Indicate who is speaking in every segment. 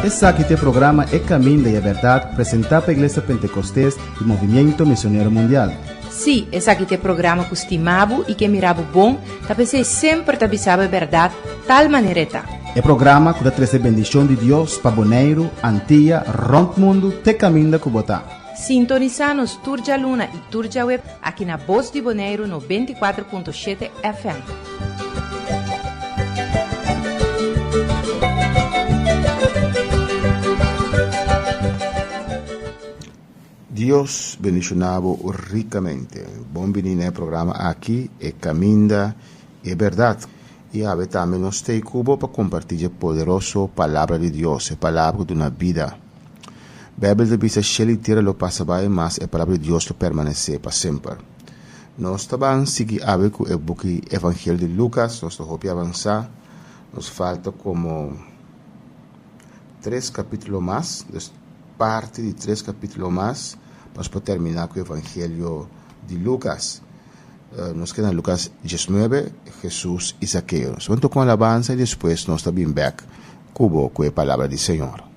Speaker 1: Esaki ta e programa E Caminda y e Berdad presenta pa Iglesia Pentecostes y Movimiento Misionero Mundial.
Speaker 2: Sí, esaki ta e programa ku stima bo i ke mira bo bon, ta p'esei semper ta bisa bo e bèrdat tal manera e ta.
Speaker 1: E programa ku ta trese bendishon di Dios pa Boneiru, Antia, rònt mundu te kaminda ku bo ta.
Speaker 2: Sintonisá nos tur djaluna i tur djaweb aki na Bos di Boneiru 94.7 FM.
Speaker 3: Dios bendiciona bo ricamente. Bon bini na e programa aki, E Caminda, E Berdad. Y awe tambe nos stay cu bo pa comparti dje poderoso Palabra di Dios, e Palabra cu duna bida. Bijbel ta bisa shel y tera lo pasa bay, mas e Palabra di Dios lo permanece pa semper. Nos ta ban sigui awe cu e buki Evangelio di Lucas, nos ta hopi avansa, nos falta como tres capitulo mas, dus parti di tres capitulo mas pa nos por termina cu Evangelio di Lucas. Nos keda na Lucas diesnuebe, Jesus y Zaqueo. Nos ta toca un alabanza y despues nos ta bin bek cu bo cu e palabra di Señor.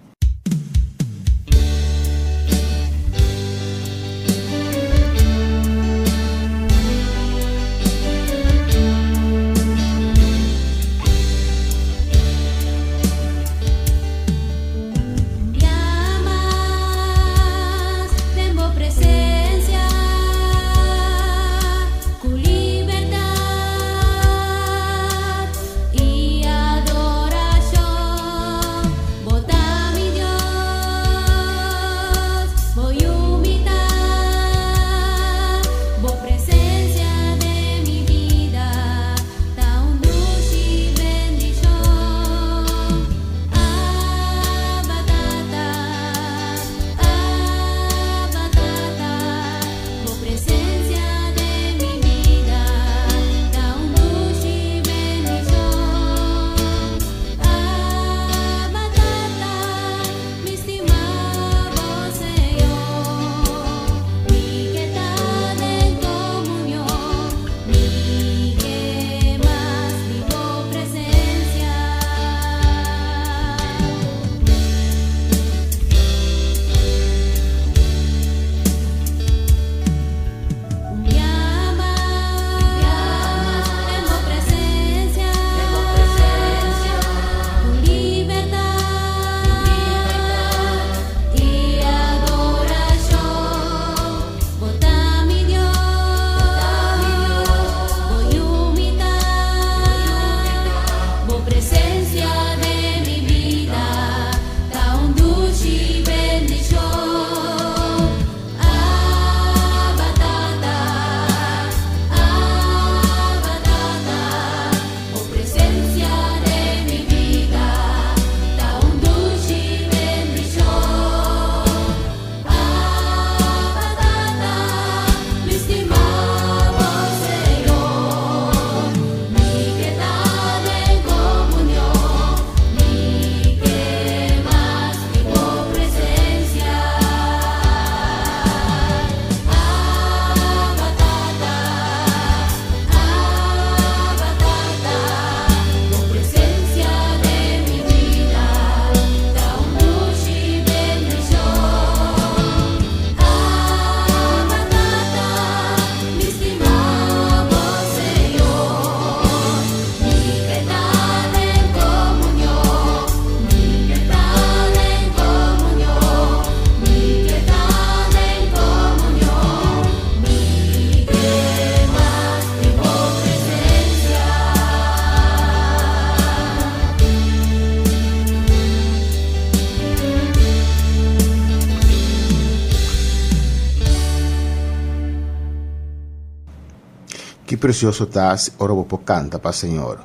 Speaker 3: Ki precioso ta si ora bo por canta pa Señor.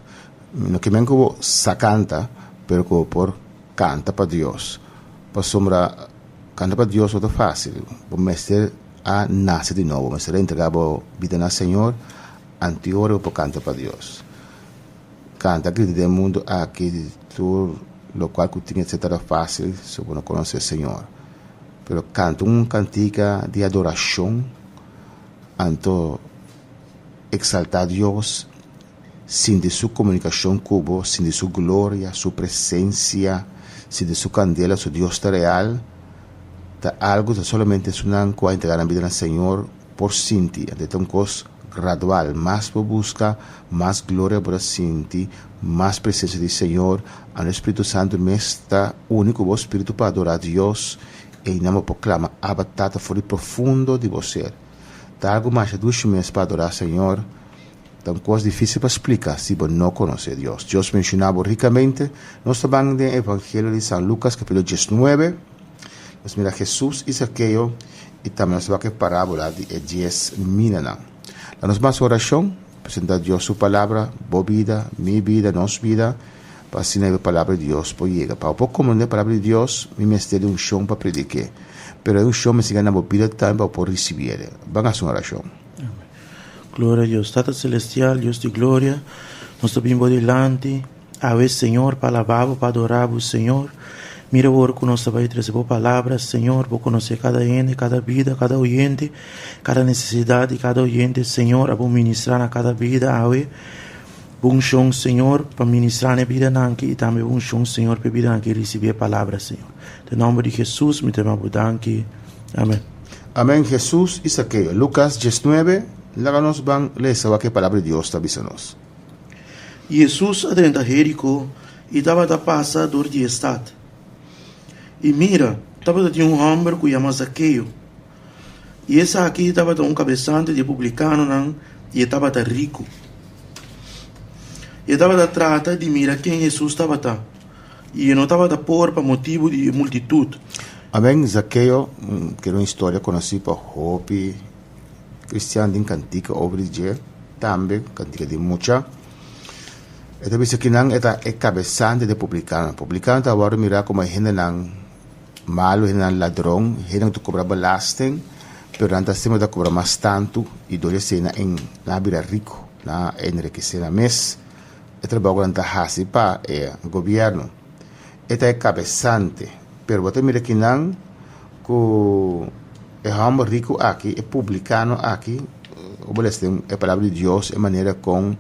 Speaker 3: No ke men ku bo sa canta, pero ku bo por canta pa Dios. Pasobra canta pa Dios no ta facil. Bo mester a nace di nobo, bo mester a entrega bo bida na Señor anti ora bo por canta pa Dios. Canta grita den mundo aki tur locual cu tin etcetera facil si bo no conoce Señor. Pero canta un cantica di adoracion anto exalta Dios. Sinti su komunikashon ku bo, sinti su gloria, su presensia, sinti su kandela, su Dios ta real, ta algu ta solamente esunnan ku a entregá nan bida na Señor por sinti. Anto e ta un kos gradual, mas bo buska, mas gloria bo ta sinti, mas presensia di Señor, anto e Spiritu Santu mes ta uni ku bo spiritu pa adorá Dios, einan bo por klama Abba Tata for di profundo di bo ser. Ta algu masha dushi mes pa adorá Señor. Ta un kos difísil pa splika si bo no konosé Dios. Dios menshoná bo rikamente. Nos ta ban den Evangelio di San Lukas kapítulo diesnuebe. Nos mira Hesus i Zakeo i tambe nos ta wak e parábola di e dies minanan. Laga nos basa orashon, presentá Dios su palabra, bo bida, mi bida, nos bida, pa asina e palabra di Dios por yega. Pa bo por komprendé e palabra di Dios, mi mester di unshon pa predik'é. Pero e unshon mester gana bo bida tambe pa bo por risibié. Ban hasi un orashon.
Speaker 4: Gloria a Dios. Tata Celestial, Dios di gloria, nos ta bin bo dilanti awe, Señor, pa alabá bo, pa adorá bo, Señor. Mira awor ku nos ta bai trese bo palabra, Señor. Bo konosé kada hende, kada bida, kada oyente, kada nesesidat di kada oyente, Señor. A bo ministrá na kada bida awe. Bo unshon, Señor, pa ministrá na e bidanan aki i tambe bo unshon, Señor, pa e bidanan aki risibí e palabra, Señor. Den nòmber di Hesus mi ta yama bo danki. Amen.
Speaker 3: Amen Jesus i Sakeo. Lucas diesnuebe, Laga nos ban lesa wak e palabra di Dios ta bisa nos.
Speaker 4: Jesus a drenta Jeriko i tabata pasa dor di e stat. I mira, tabata tin un hòmber ku yama Zakeo. I esaki tabata un kabesante di e publikanonan i e tabata riku. I e tabata trata di mira ken Jesus tabata, i e no tabata por pa motibu di e multitut.
Speaker 3: Amen, Zakeo, keda un historia konosí pa hopi kristian den kantika over di dje, tambe kantika di mucha. E ta bisa kinan e ta e kabesante di e publikanonan. Publikano ta wòrdu mirá komo e hendenan malu, hendenan ladron, hendenan ku ta kobra belasting, pero nan ta semper ta kobra mas tantu i dor di esei nan a bira riku, nan a enrikesé nan mes. E trabou ku nan ta hasi pa e gobièrnu. E ta e kabesante. Pero bo ta mira kinan ku e hòmber riku aki, e publikano aki, bo lesa den e palabra di Dios e manera kon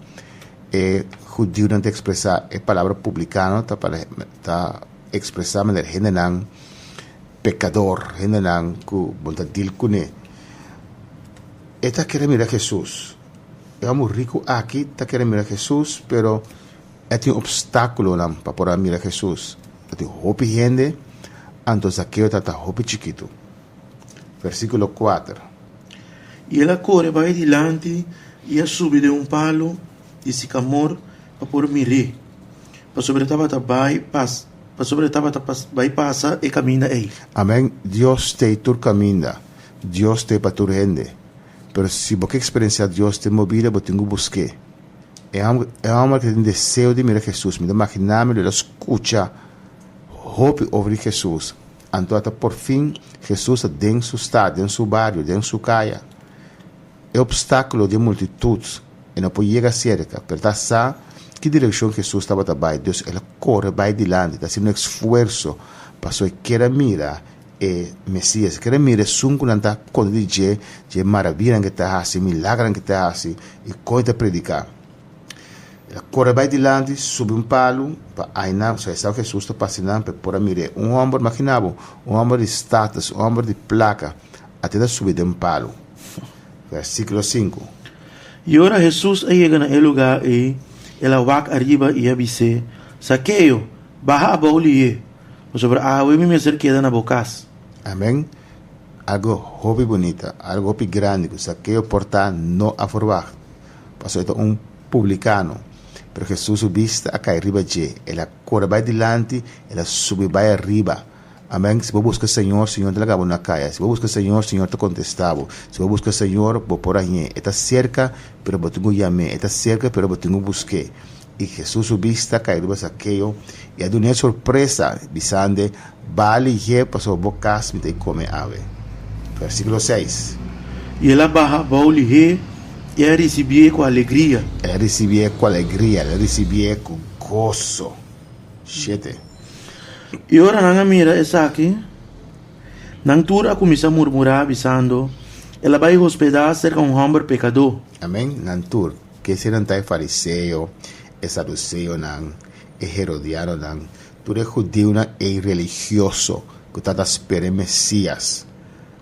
Speaker 3: e hudiunan ta ekspresá e palabra publikano ta ta ekspresá manera hendenan pekador, hendenan ku bo ta dil kuné. E ta kere mira Hesus. E hòmber riku aki ta kere mira Hesus, pero E tin obstákulonan pa por a mira Hesus. Ta tin hopi hende, anto Zakeo tabata hopi chikitu. Versíkulo kuater.
Speaker 4: I el a kore bai dilanti i a subi den un palu di sikamor pa por mir'é, pasobra e tabata bai pas, pasobra e tabata pas, bai pasa e kaminda ei.
Speaker 3: Amèn. Dios t'ei tur kaminda. Dios t'ei pa tur hende. Pero si bo ke eksperensiá Dios den bo bida, bo tin ku busk'é. E hòmber ku tin deseo di mira Hesus, mi ta maginá mi lo el a skucha hopi over di Hesus. Anto ata porfin Hesus ta den su stat, den su bario, den su kaya. E opstákulo di e multitut, e no por yega serka, pero ta sa ki direkshon Hesus tabata bai, dus el a kore bai dilanti, ta hasi un esfuerso pasobra e kier a mira E Mesias. Kere mira esun ku nan ta konta di dje, dje maravianan ke ta hasi, milagernan ke ta hasi, i kon e ta prediká. El a kore bai dilanti, subi un palu, pa ainan, osea, e sa ku Hesus ta pasa einan, pa e por a mir'é. Un hòmber, magina bo, un hòmber di status, un hòmber di plaka, a tenta subi den palu. Versíkulo sinku.
Speaker 4: I ora Hesus a yega na e lugá ei, el a wak ariba i a bis'é, Zakeo, baha abou lihé, Pasobra awe mi mester keda na bo kas.
Speaker 3: Amen. Algo hopi bunita, algo hopi grandi ku Zakeo por ta no a forwagt, pasobra e ta un publikano. Pero Hesus su bista a kai riba dje, el a kore bai dilanti, el a subi bai ariba. Amen. Si bo buska Señor, Señor ta laga bo na kaya. Si bo buska Señor, Señor ta kontestá bo. Si bo buska Señor, bo por hañ'é. E ta serka, pero bo tin ku yam'é. E ta serka, pero bo tin ku busk'é. I Hesus su bista kai riba Zakeo i a dun'é sorpresa, bisand'e, Ba lihé pasobra bo kas mi ta i kome awe. Versíkulo seis.
Speaker 4: I el a baha abou lihé i a risibié ku alegria.
Speaker 3: El a risibié ku alegria, el a risibié ku goso. Shete.
Speaker 4: I ora nan a mira esaki, nan tur a kuminsá murmurá, bisando, El a bai hospedá serka un hòmber pekadó.
Speaker 3: Amèn, nan tur. Ke eseinan ta e fariseo, e saduseonan, e herodianonan, tur e hudiunan ei religioso ku tabata spera e Mesias.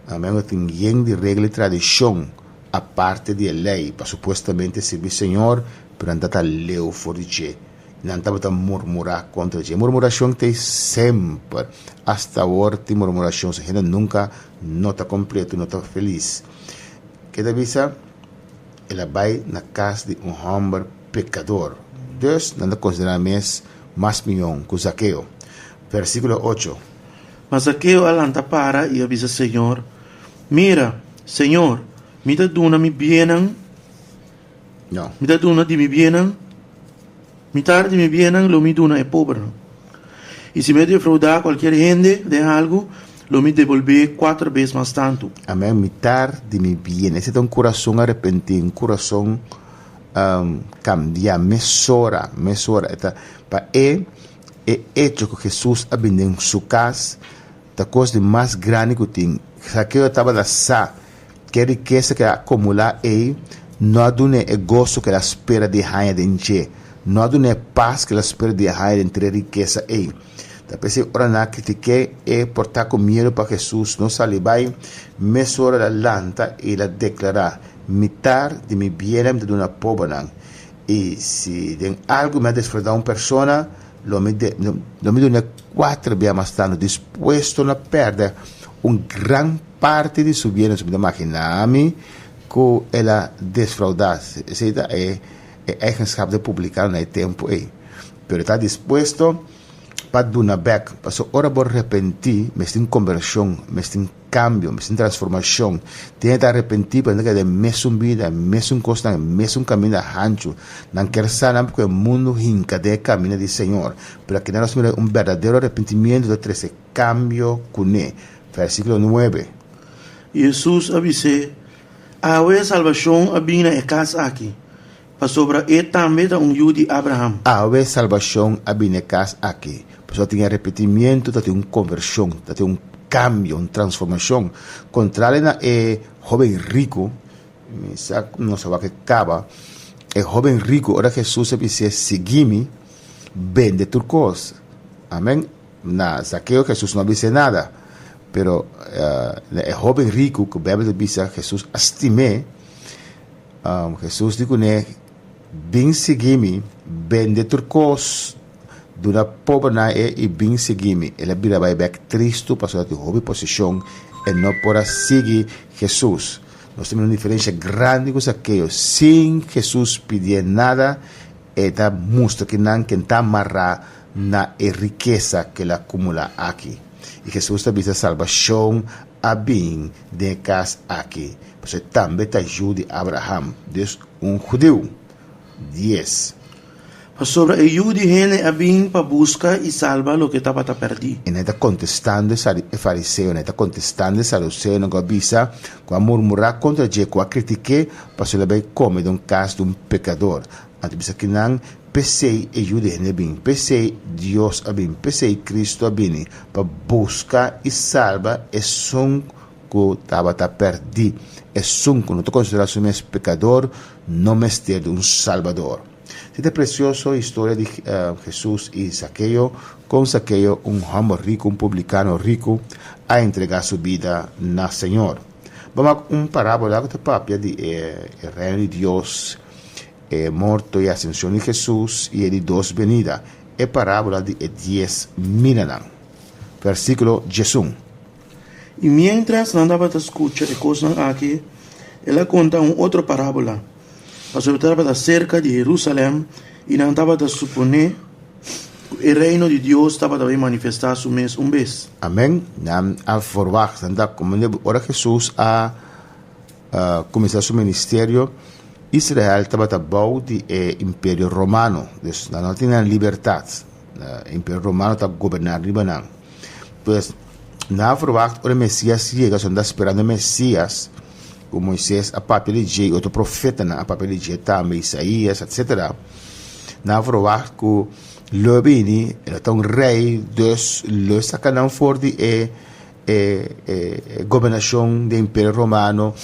Speaker 3: Amen. Ku tin yen di regla i tradishon aparte di e lei pa supuestamente sirbi Señor, pero nan tabata leu for di dje. Nan tabata murmurá kontra dje. Murmurashon ta ei semper. Asta awor tin murmurashon. So hende nunka no ta kompleto, no ta felis. Ke ta bisa? El a bai na kas di un hòmber pekador. Dus nan ta konsiderá nan mes mas mion ku Zakeo. Versíkulo ocho.
Speaker 4: Ma Zakeo a lanta para i a bisa Señor, Mira, Señor, mi ta duna mi biennan,
Speaker 3: No.
Speaker 4: mi ta duna di mi biennan, mitar di mi biennan lo mi duna e pobernan. I si mi a defraudá kualkier hende den algu, lo mi debolbé kuater bes mas tantu.
Speaker 3: Amén, mitar di mi bien. Ese ta un kurason arepentí, un kurason um, kambiá mesora, mesora. E ta pa e e echo ku Hesus a bini den su kas ta kos di mas grandi ku tin. Zakeo tabata sa ku e rikesa ku el a akumulá ei no a dun'é e goso ku el a spera di haña den dje, no a dun'é e pas ku el a spera di haña den tur e rikesa ei. Ta p'esei ora nan a kritik'é, e por ta ku miedu pa Hesus no sali bai, mesora el a lanta i el a deklará, Mitar di mi biennan mi ta duna pobernan, i si den algu mi a desfraudá un persona, lo mi lo mi dun'é kuater bia mas tantu, dispuesto na pèrdè un gran parti di su bienes. Mi ta maginá mi ku el a desfraudá. Esei ta e e eigenschap di publikano na e tempu ei. Pero e ta dispuesto pa duna bèk. Pasobra ora bo repentí, mester tin kombershon, mester tin kambio, mester tin transformashon. Tin hende ta arepentí pero nan ta keda den mesun bida, mesun kosnan, mesun kaminda hanchu. Nan kier sa nan ku e mundu hinka den e kaminda di Señor. Pero akinan nos mira un berdadero arepentimiento ta trese kambio kuné. Versíkulo nuebe.
Speaker 4: Hesus a bis'é, Awe salbashon a bin na e kas aki, pasobra e tambe ta un yu di Abraham.
Speaker 3: Awe salbashon a bin na e kas aki, pasobra tin arepentimiento, ta tin un konvershon, ta tin un kambio, un transformashon. Kontrali na e hóben riku, mi sa ku nos a wak e kaba, e hóben riku ora Hesus a bis'é, Sigui mi, bende tur kos. Amen. Na Zakeo Hesus no a bis'é nada, pero na e hóben riku ku Beibel ta bisa Hesus a stim'é, Hesus di kuné, Bin sigui mi, bende tur kos, duna pobernan e i bin sigui mi. El a bira bai bèk tristu pasobra tin hopi posishon, e no por a sigui Hesus. Nos ta mira un diferensha grandi ku Zakeo. Sin Hesus pidié nada, e ta mustra ki nan ken ta mará na e rikesa ku el a kumulá aki. I Hesus ta bisa salbashon a bin den e kas aki, pasobra e tambe ta yu di Abraham, dus un hudiu. Dies.
Speaker 4: Pasobra e Yu di hende a bin pa buska i salba loke tabata pèrdí.
Speaker 3: I nan ta kontestando e fariseonan, e ta kontestando e saduseonan ku a bisa, ku a murmurá kontra dje, ku a kritik'é, pasobra el a bai kome den un kas di un pekador. Anto bisa ki nan, P'esei e Yu di hende a bin, p'esei Dios a bin, p'esei Cristo a bini, pa buska i salba esun ku tabata pèrdí. Esun ku no ta konsiderá su mes pekador no mester di un Salbador. Si ta presioso historia di Jesus i Zakeo, kon Zakeo, un hòmber riku, un publikano riku, a entregá su bida na Señor. Bo mak un parábola ku ta papia di e Reino di Dios. E morto i asenshon di Hesus i e di dos benida, e parábola di e dies minanan. Versíkulo diesun.
Speaker 4: I miéntras nan tabata skucha e kosnan aki, el a konta un otro parábola, pasobra e tabata serka di Herusalèm i nan tabata suponé ku e Reino di Dios tabata bai manifestá su mes un bes.
Speaker 3: Amèn. Nan a forwagt, nan ta ora Hesus a kuminsá su ministerio, Israel tabata bou di e Imperio Romano, dus nan no tin nan libertat. E Imperio Romano ta goberná riba nan. Pues, nan a verwagt ora e Mesias yega, so nan ta sperando e Mesias, ku Moises a papia di dje i otro profetanan a papia di dje tambe, Isaías, etsetera. Nan a verwagt ku lo e bini, e lo ta un rei, dus lo e saka nan for di e e gobernashon di Imperio Romano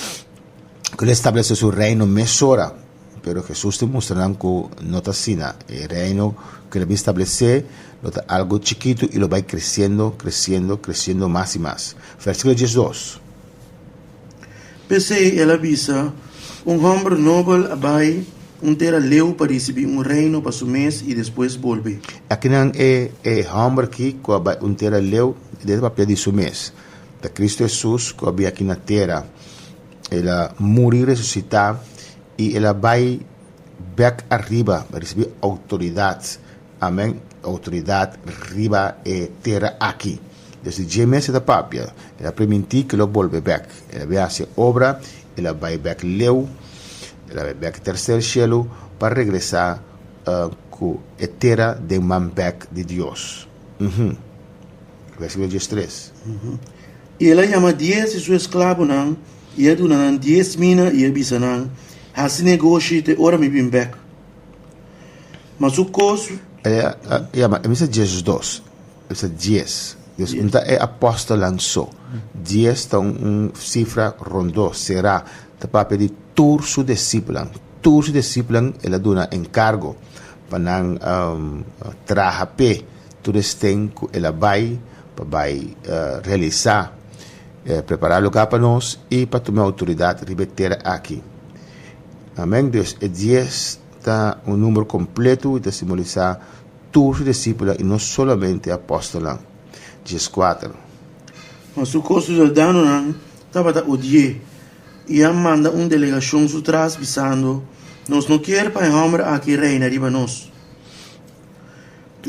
Speaker 3: ku lo establesé su reino mesora. Pero Hesus ta mustra nan ku no ta asina. E reino ku el a bin establesé lo ta algu chikitu i lo bai kresiendo, kresiendo, kresiendo mas i mas. Versíkulo 12.
Speaker 4: P'esei el a bisa, Un hòmber nobel a bai un tera leu pa risibí un reino pa su mes i despues bolbe.
Speaker 3: Akinan e e hòmber akí ku a bai un tera leu den ta papia di su mes. Ta Kristu Hesus ku a bin aki na tera. El a muri, resusitá i el a bai bèk ariba pa risibí outoridat. Amèn, outoridat riba e tera aki. Desde dje mes e ta papia. El a primintí ku lo bolbe bèk. El a bin hasi e obra, el a bai bèk leu, el a bai bèk terser shelu pa regresá ku e tera den man bèk di Dios. Uhum. Versíkulo 13.
Speaker 4: I el a yama 10 di su esklabonan i a duna nan 10 mina i a bisa nan, Hasi negoshi te ora mi bin bèk. Ma su kos.
Speaker 3: El a yama, e mester 12. E ta 10. Dios no ta e apòstelnan so. 10 ta un sifra rondó, será. Ta papia di tur su disipelnan. Tur su disipelnan el a duna enkargo pa nan traha p'e tur esten ku el a bai pa bai realisá, prepará lugá pa nos i pa tuma outoridat riba e tera aki. Amèn. Dus e 10 ta un numero kompleto i ta simbolisá tur su disipelnan i no solamente e apòstelnan. 14.
Speaker 4: Ma su ko-siudadanonan tabata odi'é i a manda un delegashon su tras, bisando, Nos no kier pa e hòmber aki reina riba nos.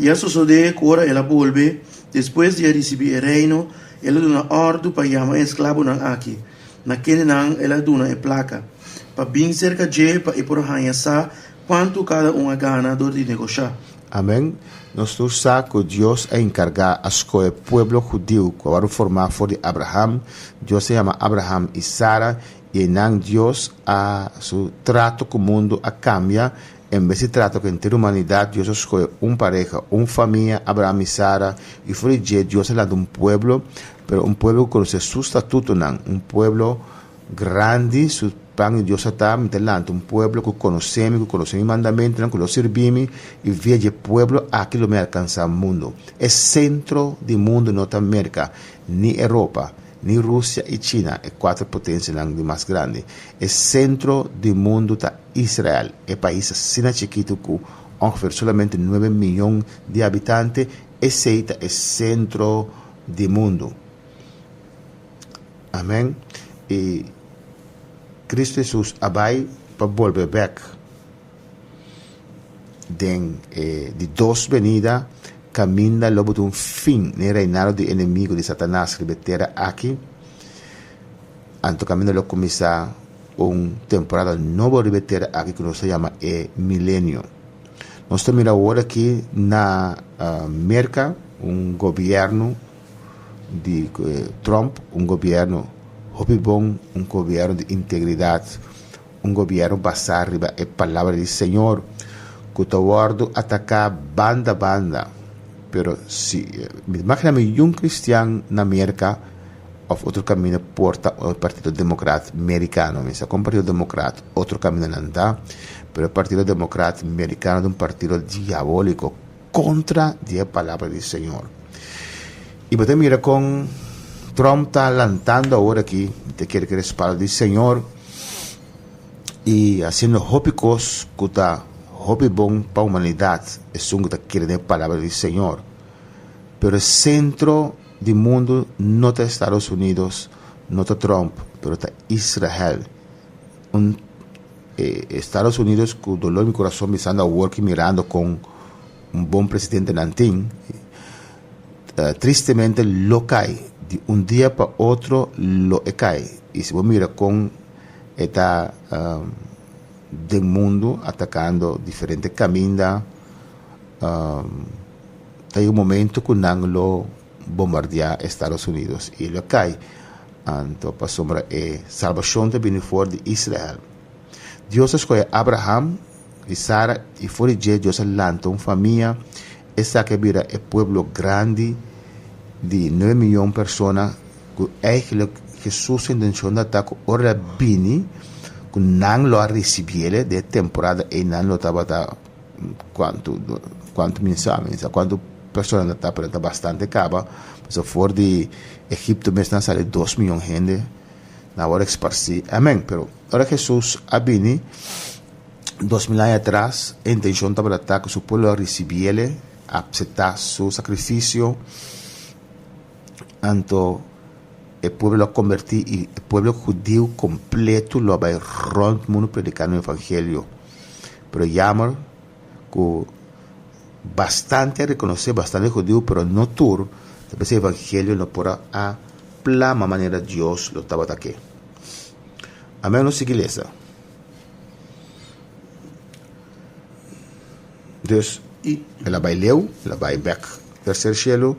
Speaker 4: I a sosodé ku ora el a bolbe, despues di a risibí e reino, el a duna òrdu pa yama e esklabonan aki, na kendenan el a duna e plaka, pa bin serka dje pa e por haña sa kuantu kada un a gana dor di negoshá.
Speaker 3: Amèn. Nos tur sa ku Dios a enkargá, a skohe pueblo hudiu ku a wòrdu formá for di Abraham. Dios a yama Abraham i Sara, i einan Dios a su trato ku mundu a kambia. En bes di trata ku henter humanidat, Dios a skohe un pareha, un famia, Abraham i Sara, i for di dje Dios a lanta un pueblo, pero un pueblo ku konosé su statutonan, un pueblo grandi, su plan di Dios a ta, Mi ta lanta un pueblo ku konosé mi, ku konosé mi mandamentunan, ku lo sirbi mi, i via dje pueblo aki lo mi alkansá mundu. E sentro di mundu no ta Merka, ni Europa, ni Rusia i China, e kuater potensianan di mas grandi. E sentro di mundu ta Israel, e pais asina chikitu ku ongeveer solamente nuebe miyon di habitante, esei ta e sentro di mundu. Amèn. I Kristu Hesus a bai pa bolbe bèk den e di dos benida, kaminda lo bo ta un fin na e reinado di enemigu di Satanas riba e tera aki. Anto kaminda lo kuminsá un temporada nobo riba e tera aki ku nos ta yama e milenio. Nos ta mira awor aki na Merka un gobièrnu di Trump, un gobièrnu hopi bon, un gobièrnu di integridat, un gobièrnu basá riba e palabra di Señor ku ta wòrdu ataká banda banda. Pero si mi ta imaginá mi yun kristian na Merka òf otro kaminda por ta e Partido Demokrat Merikano. Mi sa kon Partido Demokrat otro kaminda nan ta, pero e Partido Demokrat Merikano ta un partido diabóliko kontra di e palabra di Señor. I bo ta mira kon Trump ta lantando awor aki, mi ta kere ku e respaldo di Señor i hasiendo hopi kos ku ta hopi bon pa humanidat, esun ku ta kere den e palabra di Señor. Pero e sentro di mundu no ta Estados Unidos, no ta Trump, pero ta Israel. Un Estados Unidos ku dolor mi kurason bisando awor ki mirando kon un bon presidente nan tin, tristemente lo kai di un dia pa otro lo e kai. I si bo mira kon e ta den mundu atakando diferente kaminda, ta yega un momento ku nan lo bombardiá Estados Unidos i lo kai. Anto pasobra e salbashon ta bini for di Israel. Dios a skohe Abraham i Sara i for di dje Dios a lanta un famia. Esaki a bira e pueblo grandi di nuebe miyon persona ku eigentlik Hesus su intenshon ta ku ora el a bini. ku nan lo a risibiele den e temporada ei nan lo tabata kuantu kuantu mi sa mi sa kuantu persona nan ta pero ta bastante kaba pasobra for di Egipto mes nan sali dos miyon hende nan a wòrdu eksparsí amen pero ora Hesus a bini 2000 aña atras e intenshon tabata ta ku su pueblo a risibiele apseptá su sakrifisio anto e pueblo lo a kombertí i e pueblo hudiu kompleto lo a bai rònt mundu predikando e evangelio. Pero jammer ku bastante a rekonosé, bastante hudiu, pero no tur, ta p'esei e evangelio no por a plama manera Dios lo tabata ke. Amen, nos sigui lesa. Dus, el a bai leu, el a bai bèk terser shelu,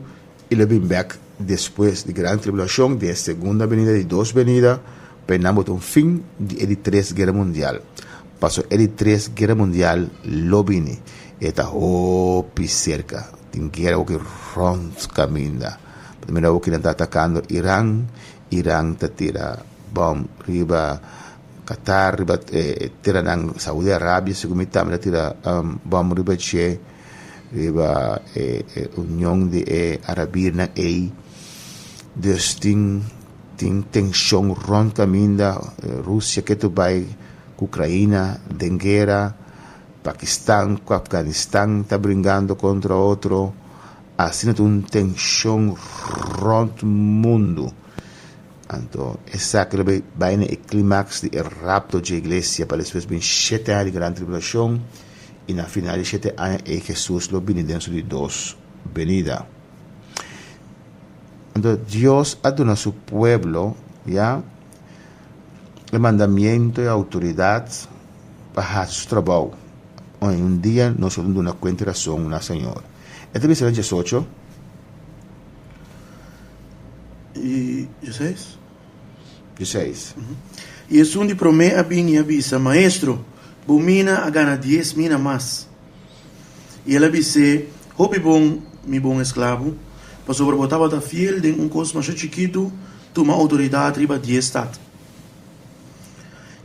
Speaker 3: i lo bin bèk despues di gran tribulashon, den e segunda benida, di dos benida, pa e nan bota un fin di e di tres guera mundial. Pasobra e di tres guera mundial lo bini. E ta hopi serka. Tin guera awor ki rònt kaminda. Bo ta mira awor ki nan ta atakando Iran, Iran ta tira bòm riba Qatar, riba e teranan Saudi Arabia segun mi tambe ta tira bòm riba dje, riba e union di e arabirnan ei. Dus tin tin tenshon rònt kaminda, Rusia ke ta bai ku Ukraina den guera, Pakistan ku Afganistan ta bringando kontra otro, asina ta un tenshon rònt mundu. Anto esaki lo bai bai na e klimaks di e rapto dje iglesia pa despues bin shete aña di gran tribulashon i na final di shete aña ei Hesus lo bini den su di dos benida. Anto Dios a duna su pueblo ya e mandamiento i outoridat pa hasi su trabou. Un dia nos lo duna kuenta i rason na Señor. E ta bisa den diesocho.
Speaker 4: I dieseis?
Speaker 3: Dieseis.
Speaker 4: I esun di promé a bini i a bisa, Maestro, bo mina a gana dies mina mas. I el a bis'é, Hopi bon, mi bon esklabu, pasobra bo tabata fiel den un kos masha chikitu, tuma outoridat riba dies stat.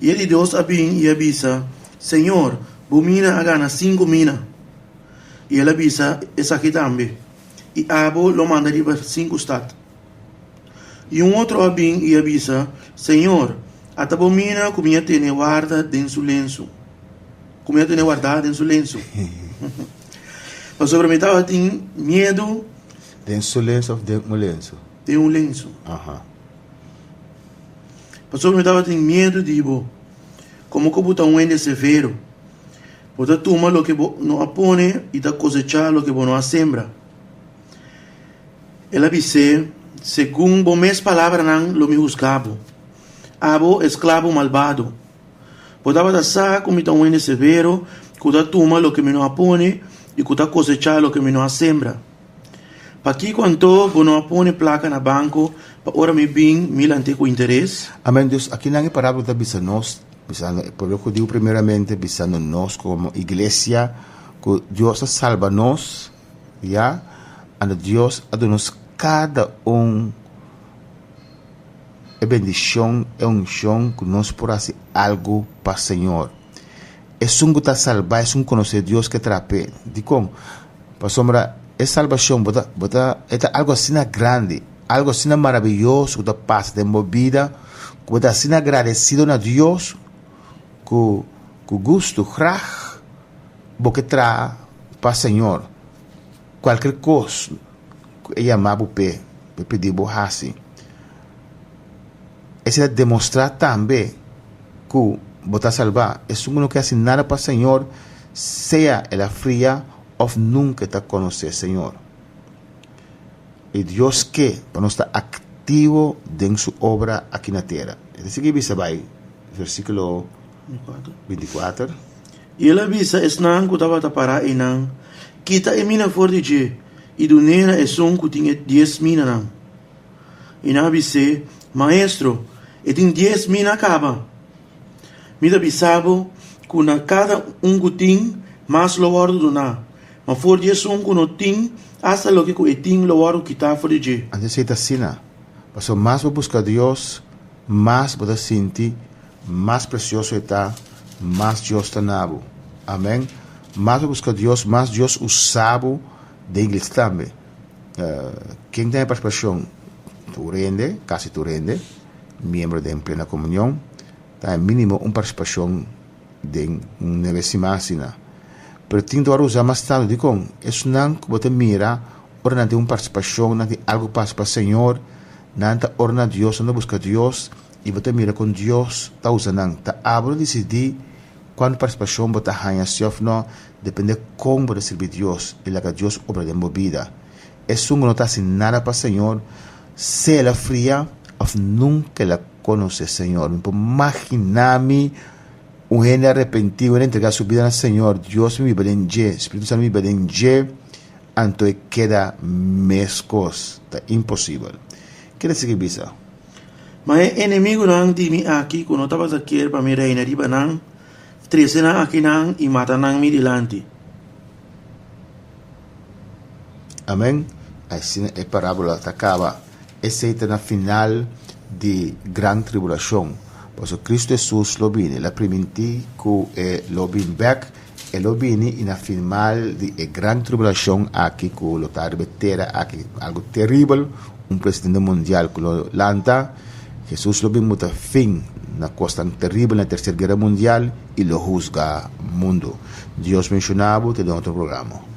Speaker 4: I e di dos a bin i a bisa, Señor, bo mina a gana sinku mina. I el a bisa esaki tambe, I abo lo manda riba sinku stat. I un otro a bin i a bisa, Señor, ata bo mina ku mi a tene warda den su lensu, ku mi a tene wardá den su lensu. Pasobra mi tabatin miedu.
Speaker 3: Den su lensu òf den un lensu?
Speaker 4: Den un lensu.
Speaker 3: Aha.
Speaker 4: Pasobra mi tabatin miedu di bo, komo ku bo ta un hende severo. Bo ta tuma loke bo no a pone i ta kosechá loke bo no a sembra. El a bis'é, Segun bo mes palabranan lo mi husgá bo, abo esklabo malbado. Bo tabata sa ku mi ta un hende severo ku ta tuma loke mi no a pone i ku ta kosechá loke mi no a sembra. Pakiko anto bo no a pone plaka na banko pa ora mi bin mi lant'é ku interes?
Speaker 3: Amen. Dus akinan e parábola ta bisa nos Bisando e pueblo hudiu primeramente, bisando nos komo iglesia ku Dios a salba nos, ya, anto Dios a duna nos kada un e bendishon, e unshon ku nos por hasi algu pa Señor. Esun ku ta salba, esun ku konosé Dios ke traha p'e. Dikon? Pasobra e salbashon bo ta bo ta e ta algu asina grandi, algu asina maraviyoso ku ta pasa den bo bida, ku bo ta asina agradesido na Dios ku ku gustu, grag bo ke traha pa Señor. Kualker kos ku e yama bo p'e, ku e pidi bo hasi. Esei ta demostrá tambe ku bo ta salbá. Esun ku no ke hasi nada pa Señor, sea el a fria òf nunka e ta konosé Señor. I Dios ke pa nos ta aktivo den su obra aki na tera. E ta sigui bisa bai versíkulo 24.
Speaker 4: I el a bisa esnan ku tabata pará einan, Kita e mina for di dje i dun'é na esun ku tin e dies minanan. I nan a bis'é, Maestro, e tin dies mina kaba. Mi ta bisa bo ku na kada un ku tin, mas lo wòrdu duná, ma for di esun ku no tin, asta loke ku e tin lo wòrdu kitá for di dje.
Speaker 3: Anto esei ta asina, pasobra mas bo buska Dios, mas bo ta sinti. Mas presioso e ta, mas Dios ta na bo. Amen. Mas bo buska Dios, mas Dios usa bo den iglesia tambe. Ken ta den partisipashon? Tur hende, kasi tur hende, miembro den Plena Komunion, ta mínimo un partisipashon den un nebe siman asina. Pero tin ta wòrdu usá mas tantu. Dikon? Esunnan ku bo ta mira ora nan tin un partisipashon, nan tin algu pasa pa Señor, nan ta ora na Dios, nan ta buska Dios, i bo ta mira kon Dios ta usa nan. Ta abo ta disidí kuantu partisipashon bo ta haña si òf nò, dependé kon bo ta sirbi Dios i laga Dios obra den bo bida. Esun ku no ta hasi nada pa Señor, sea el a fria òf nunka el a konosé Señor. Mi por maginá mi un hende arepentí, un hende entregá su bida na Señor, Dios mi biba den dje, Spiritu Santu mi biba den dje, anto e keda meskos. Ta imposibel. Ke ta sigui bisa?
Speaker 4: Ma e enemigunan di mi aki ku no tabata kier pa mi reina riba nan, trese nan akinan i mata nan mi dilanti.
Speaker 3: Amen. Asina e parábola ta kaba. Esei ta na final di gran tribulashon. Pasobra Kristu Hesus lo bini. El a primintí ku e lo bin bèk. E lo bini i na final di e gran tribulashon aki ku lo ta riba e tera aki, algu teribel, un presidente mundial ku lo lanta, Hesus lo bin muta fin na kosnan teribel na Terser Guera Mundial i lo husga mundu. Dios benshoná bo te den otro programa.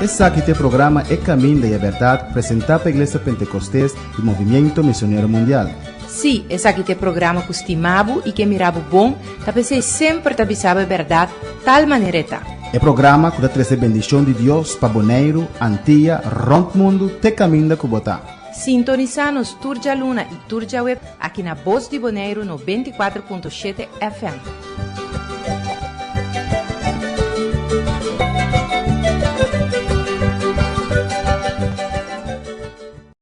Speaker 1: Esaki ta e programa E Caminda y e Berdad presenta pa Iglesia Pentecostes y Movimiento Misionero Mundial.
Speaker 2: Sí, esaki ta e programa ku stima bo i ke mira bo bon, ta p'esei semper ta bisa bo e bèrdat tal manera e ta.
Speaker 1: E programa ku ta trese bendishon di Dios pa Boneiru, Antia, rònt mundu te kaminda ku bo ta.
Speaker 2: Sintonisá nos tur djaluna i tur djaweb aki na Bos di Boneiru 94.7 FM.